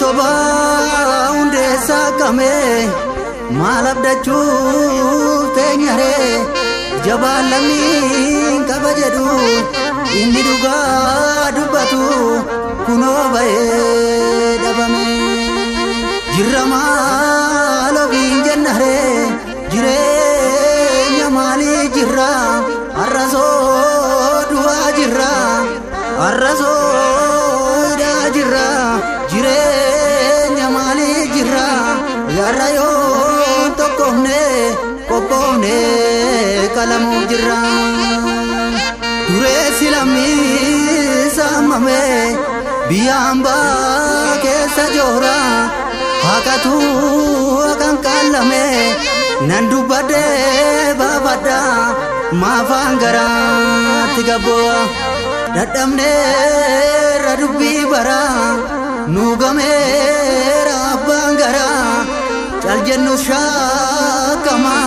Sobaa hundeessaa qabee maal abdachuuf teenyaree jabaan lammiin qaba jedhu inni dhugaa dubbatu kunoo ba'ee dhabame. Jirra maal ofiin jennaree jireenya maalii jirra har'asoo du'aa jirra har'asoo hidhaa jirra jireenya maalii jirra yarra yoo tokkoofne qophoofne qalamuuf jirra. Dureessi lammii saamame biyya hambaa keessa joora haqatu haqan qaallame nan dubbadhee baafadha maafaan garaatti gabbo'a dadhabneerra dubbii bara nu gameera abbaan garaa cal jennus shaakama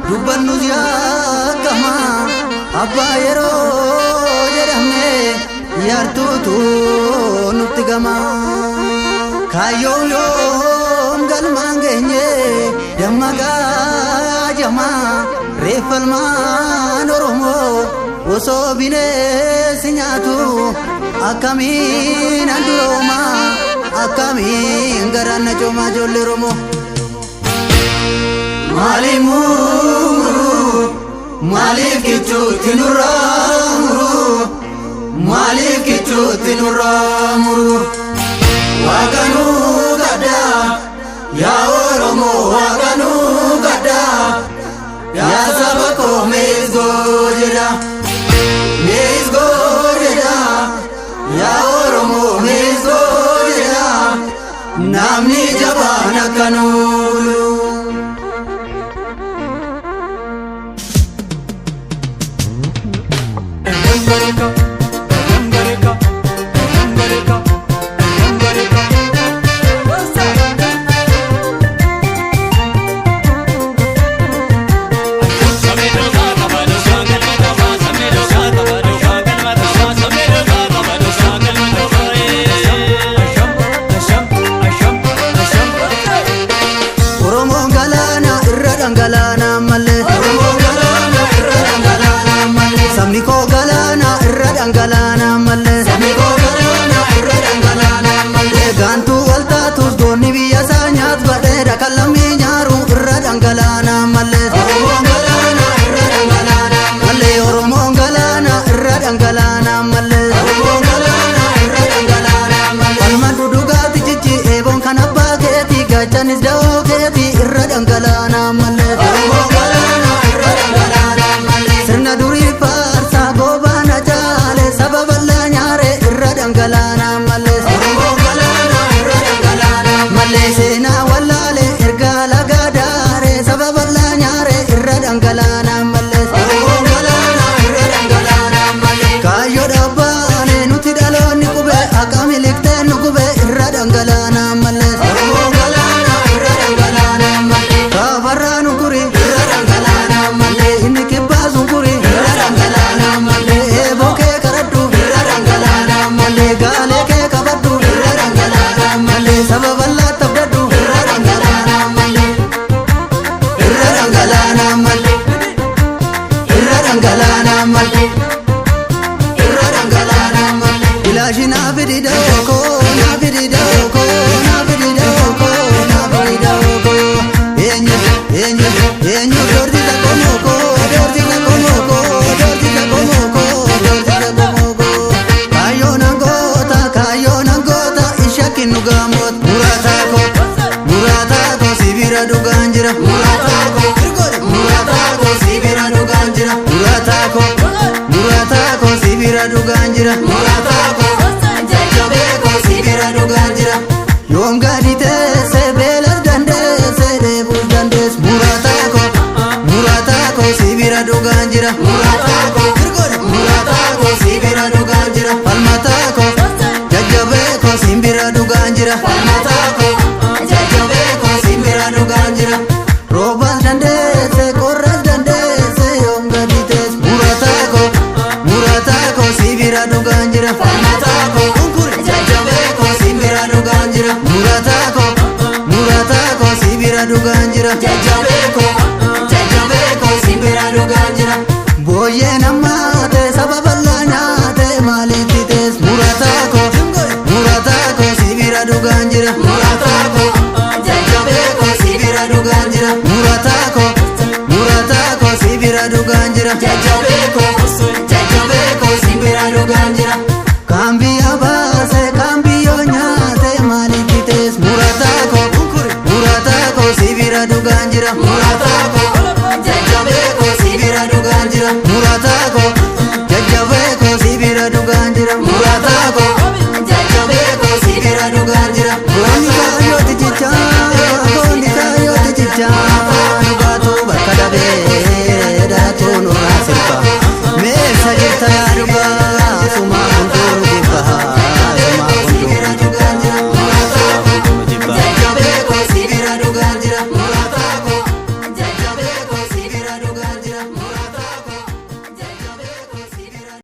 dubbannus yaakkama abbaa yeroo jedhamne yaartuutu nutti gama kaayyoon yoom galmaan geenye dammaqaa jamaa reeffalmaan Oromoo osoo bineensi nyaatu akkamiin andurooma akkamiin garaan na coomaa ijoollee Oromoo. Maaliif muru maaliif kichuutti nurraa muru maaliif kichuutti nurraa muru waaqa nuu gaddaa yaa Oromoo waaqa nuu gaddaa yaa saba koo meesgoo jedha meesgoo jedha yaa Oromoo meesgoo jedha namni jabaan akka nuulu. Oromoon galaana irra dhangalaana malee. Oromoon galaana irra dhangalaana malee. Sabni koo galaana irra dhangalaana malee. Sabni koo galaana irra dhangalaana malee. Gaantuu wal taatus goonni biyya isaa nyaatu badheedha kan lammii nyaaru irra dhangalaana malee. Oromoon galaana irra dhangalaana malee. Oromoon galaana irra dhangalaana malee. Oromoon galaana irra dhangalaana malee. Falma dudugaati cichi eeboon kan abbaa keetii gaachanis da'oo keetii irra dhangalaana malee. Oromoon galaana irra dhangalaana malee. Sirna durii faarsaa goobana jaale saba bal'aa nyaare irra dhangalaana malee. Oromoon galaana irra dhangalaana malee. Seenaa wallaale ergaa lagaa daare saba bal'aa nyaare irra dhangalaana malee. Oromoon galaana irra dhangalaana malee. Kaayyoo dhaabbaane nuti dhaloonni qubee akka miliqxee nu gubee irra dhangalaana malee. Oromoon galaana irra dhangalaana malee. Kaafarraa nu guri irra dhangalaana malee. Inni kibbaa sun guri irra dhangalaana malee. Eeboo kee karadhu irra dhangalaana malee. Gaalee kee qabadhu irra dhangalaana malee. Saba bal'aa tabdadhu irra dhangalaana malee. Irra dhangalaana malee. Irra dhangalaana malee. Irra dhangalaana malee. Ilaashi naa fidi dawoo naa fidi dawoo naa fidi dawoo naa fidi dawoo. Eenyu eenyu eenyu doortisa komoko doortisa komoko doortisa komoko doortisa komoko. Kaayoo nangoota kaayoo nangoota ishakki nu gaamoot. Muraataa koo muraataa koo sibira dhugaan jira. Muraataa koo muraataa koo sibira dhugaan jira. Muraataa koo muraataa koo sibira dhugaan jira. Muraataa koo jajjabee koo sibira dhugaan jira. Yoom gadi teesse beelas dandeesse dheebuus dandeesse. Muraataa koo muraataa koo sibira dhugaan jira. Muraataa koo muraataa koo sibira dhugaan jira. Falmataa koo jajjabee koo simbira dhugaan jira. Falmataa koo jajjabee koo simbira dhugaan jira. Roobaas dandeesse qorras dandeesse yoom gadi teesse. Muraataa koo muraataa koo sibira dhugaan jira. jira.